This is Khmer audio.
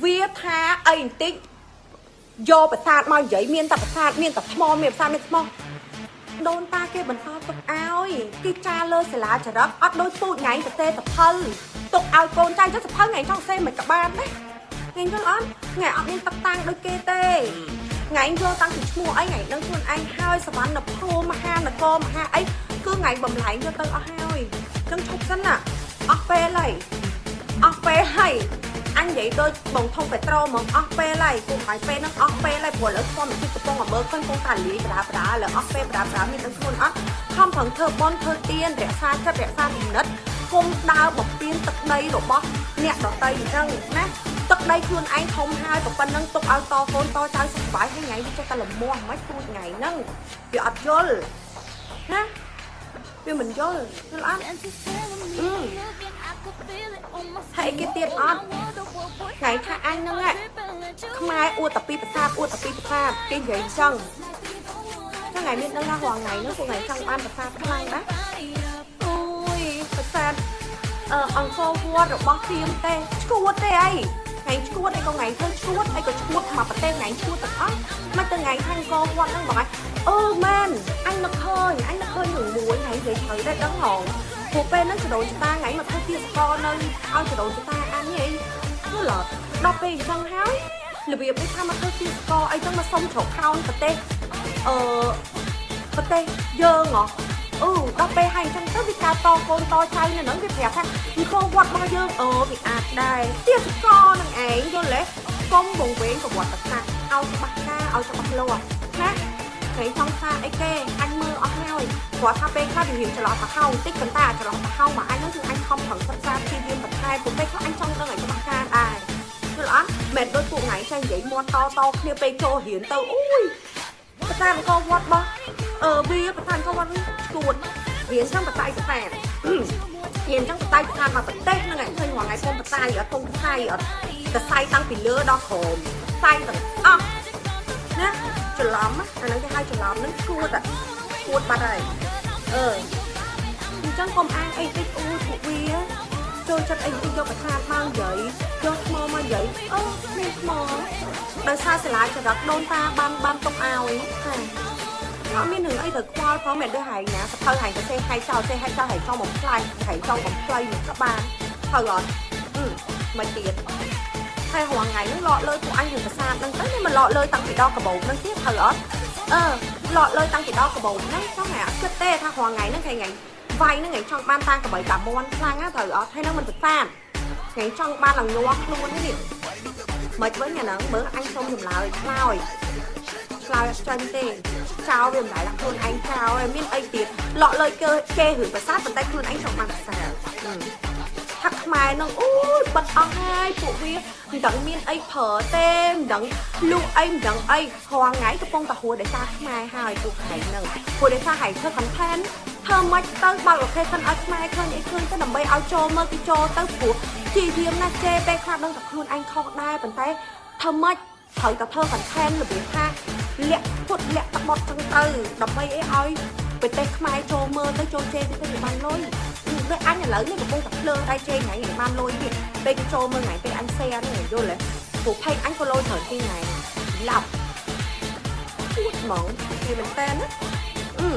វាថាអីបន្តិចយកប្រាសាទមកនិយាយមានតែប្រាសាទមានតែថ្មមានប្រាសាទមានថ្មដូនតាគេបន្សល់ទុកឲ្យគេចាលើសិលាចារឹកអត់ដូចពូជថ្ងៃសរសេរសភៅទុកឲ្យកូនចៅចុះសភៅថ្ងៃចង់សរសេរមិនក៏បានដែរថ្ងៃយល់អត់ថ្ងៃអត់មានទឹកតាំងដូចគេទេថ្ងៃយកតាំងពីឈ្មោះអីថ្ងៃដឹងខ្លួនឯងហើយសវណ្ណភូមិមហានគរមហាអីគឺថ្ងៃបំលែងយកទៅអស់ហើយអញ្ចឹងឈប់សិនណាអស់ពេលហើយអស់ពេលហើយអញនិយាយដូចបងធំពេត្រូហ្មងអស់ពេលហើយពួកហើយពេលហ្នឹងអស់ពេលហើយព្រោះឥឡូវធម្មជាតិកំពុងតែមើលឃើញកំពុងតែលាយបដាបដាឥឡូវអស់ពេលបដាបដាមានដឹងខ្លួនអត់ខំប្រឹងធ្វើបន់ធ្វើទៀនរក្សាចិត្តរក្សាគំនិតគុំដើរបំពេញទឹកដីរបស់អ្នកដតីអញ្ចឹងណាទឹកដីខ្លួនឯងធំហើយប៉ុណ្ណឹងទុកឲ្យតកូនតចៅសុខសប្បាយហើយថ្ងៃវាចេះតែលមាស់មិនពូជថ្ងៃហ្នឹងវាអត់យល់ណាវាមិនយល់យល់អត់ហើយគេទៀតអត់ថ្ងៃថាអញហ្នឹងខ្មែរអួតតែពីប្រាសាទអួតតែពីប្រាសាទគេនិយាយអញ្ចឹងចឹងថ្ងៃមានដឹងថារាល់ថ្ងៃហ្នឹងពួកថ្ងៃចង់បានប្រាសាទខ្លាំងណាអូយប្រាសាទអឺអង្គរវត្តរបស់សៀមទេឈួតទេអីថ្ងៃឈួតអីក៏ថ្ងៃធ្វើឈួតអីក៏ឈួតមកប្រទេសថ្ងៃឈួតទាំងអស់មិនទៅថ្ងៃខាងអង្គរវត្តហ្នឹងបងអឺមែនអញនឹកឃើញអញនឹកឃើញរឿងមួយថ្ងៃនិយាយត្រូវដែរដឹងហងព្រោះពេលហ្នឹងចដូនចតាថ្ងៃមកធ្វើទាសករនៅឲ្យចដូនចតាអញហីយល់អត់ដល់ពេលអញ្ចឹងហើយរបៀបនេះថាមកធ្វើទាសករអីចឹងមកសុំជ្រកខោនប្រទេសអឺប្រទេសយើងហ៎អឺដល់ពេលហើយអញ្ចឹងទៅវាកើតតកូនតចៅនៅហ្នឹងវាប្រាប់ថាអង្គរវត្តរបស់យើងអឺវាអាចដែរទាសករនឹងឯងយល់ទេកុំវង្វេងប្រវត្តិសាស្ត្រឲ្យច្បាស់ការឲ្យច្បាស់លាស់ណាថ្ងៃចង់សាអីគេអញមើលអស់ហើយព្រោះថាពេលខ្លះវារៀងច្រឡោះប្រហោងតិចប៉ុន្តែច្រឡោះប្រហោងមកអញហ្នឹងគឺអញខំប្រឹងសិក្សាព្យាយាមបន្ថែមព្រោះពេលខ្លះអញចង់ដឹងឲ្យច្បាស់ការដែរយល់អត់មិនដូចពួកថ្ងៃចេះនិយាយមាត់តតគ្នាពេលចូលរៀនទៅអូយប្រាសាទអង្គរវត្តរបស់អឺវាប្រាសាទអង្គរវត្តឈួតរៀនចឹងបតៃប្រាសាទរៀនចឹងបតៃប្រាសាទមកប្រទេសហ្នឹងឯងឃើញរាល់ថ្ងៃពុំបតៃអត់ពុំបតៃអត់តសៃតាំងពីលើដល់ក្រោមសៃទាំងអស់ណាច្រឡំអាហ្នឹងគេហៅច្រឡំហ្នឹងឈួតឈួតបាត់ហើយអឺអញ្ចឹងកុំអាងអីតិចអូយពួកវាចូលចិត្តអីតិចយកប្រាសាទមកនិយាយយកថ្មមកនិយាយអូមានថ្មដោយសារសាលាចរិតដូនតាបានបានទុកឲ្យចាអត់មានរឿងអីទៅខ្វល់ផងមិនដូចហែងណាសភៅហែងទៅសេហែងចោលសេហែងចោលហែងចង់បំផ្លាញហែងចង់បំផ្លៃមិនក៏បានហើយអត់មិនទៀតហើយរាល់ថ្ងៃហ្នឹងលក់លើពួកអញរឿងប្រាសាទហ្នឹងទៅនេះមិនលក់លើតាំងពីដល់កបោហ្នឹងទៀតហើយអត់អឺលក់លើតាំងពីដល់កបោហ្នឹងចង់ហែងអត់គិតទេថារាល់ថ្ងៃហ្នឹងថ្ងៃវាយហ្នឹងថ្ងៃចង់បានតាកបីតាមន់ខ្លាំងណាត្រូវអត់ហើយហ្នឹងមិនប្រាសាទថ្ងៃចង់បានឡើងញ័រខ្លួននេះមិនវិញអាហ្នឹងមើលអញសុំចម្លើយឆ្លើយឆ្លើយអត់ចាញ់ទេចោលវាមិនដែលខ្លួនឯងចោលហើយមានអីទៀតលក់លើគេគេរឿងប្រាសាទប៉ុន្តែខ្លួនឯងចង់បានប្រាសាទថាខ្មែរនឹងអូយបិទអស់ហើយពួកវាមិនដឹងមានអីប្រើទេមិនដឹងលក់អីមិនដឹងអីរាល់ថ្ងៃកំពុងតែហួរដោយសារខ្មែរហើយពួកឯងហ្នឹងព្រោះដោយសារហែងធ្វើ content ធ្វើមិនទៅបើក location ឲ្យខ្មែរឃើញអីឃើញទៅដើម្បីឲ្យចូលមើលគេចូលទៅព្រោះជាយាមណាស់ជេពេលខ្លះដឹងតែខ្លួនឯងខុសដែរប៉ុន្តែធ្វើមិនត្រូវតែធ្វើ content របៀបថាលាក់ពុតលាក់តបត់ចឹងទៅដើម្បីអីឲ្យប្រទេសខ្មែរចូលមើលទៅចូលជេរទៅវាបានលុយដូចអញឥឡូវនេះកំពុងតែភ្លើងដៃជេរថ្ងៃថ្ងៃបានលុយទៀតពេលគេចូលមើលថ្ងៃពេលអញ share នេះយល់ទេព្រោះ page អញ follow ច្រើនជាងថ្ងៃឡាប់ពួតហ្មងគេមែនតើណាអឺ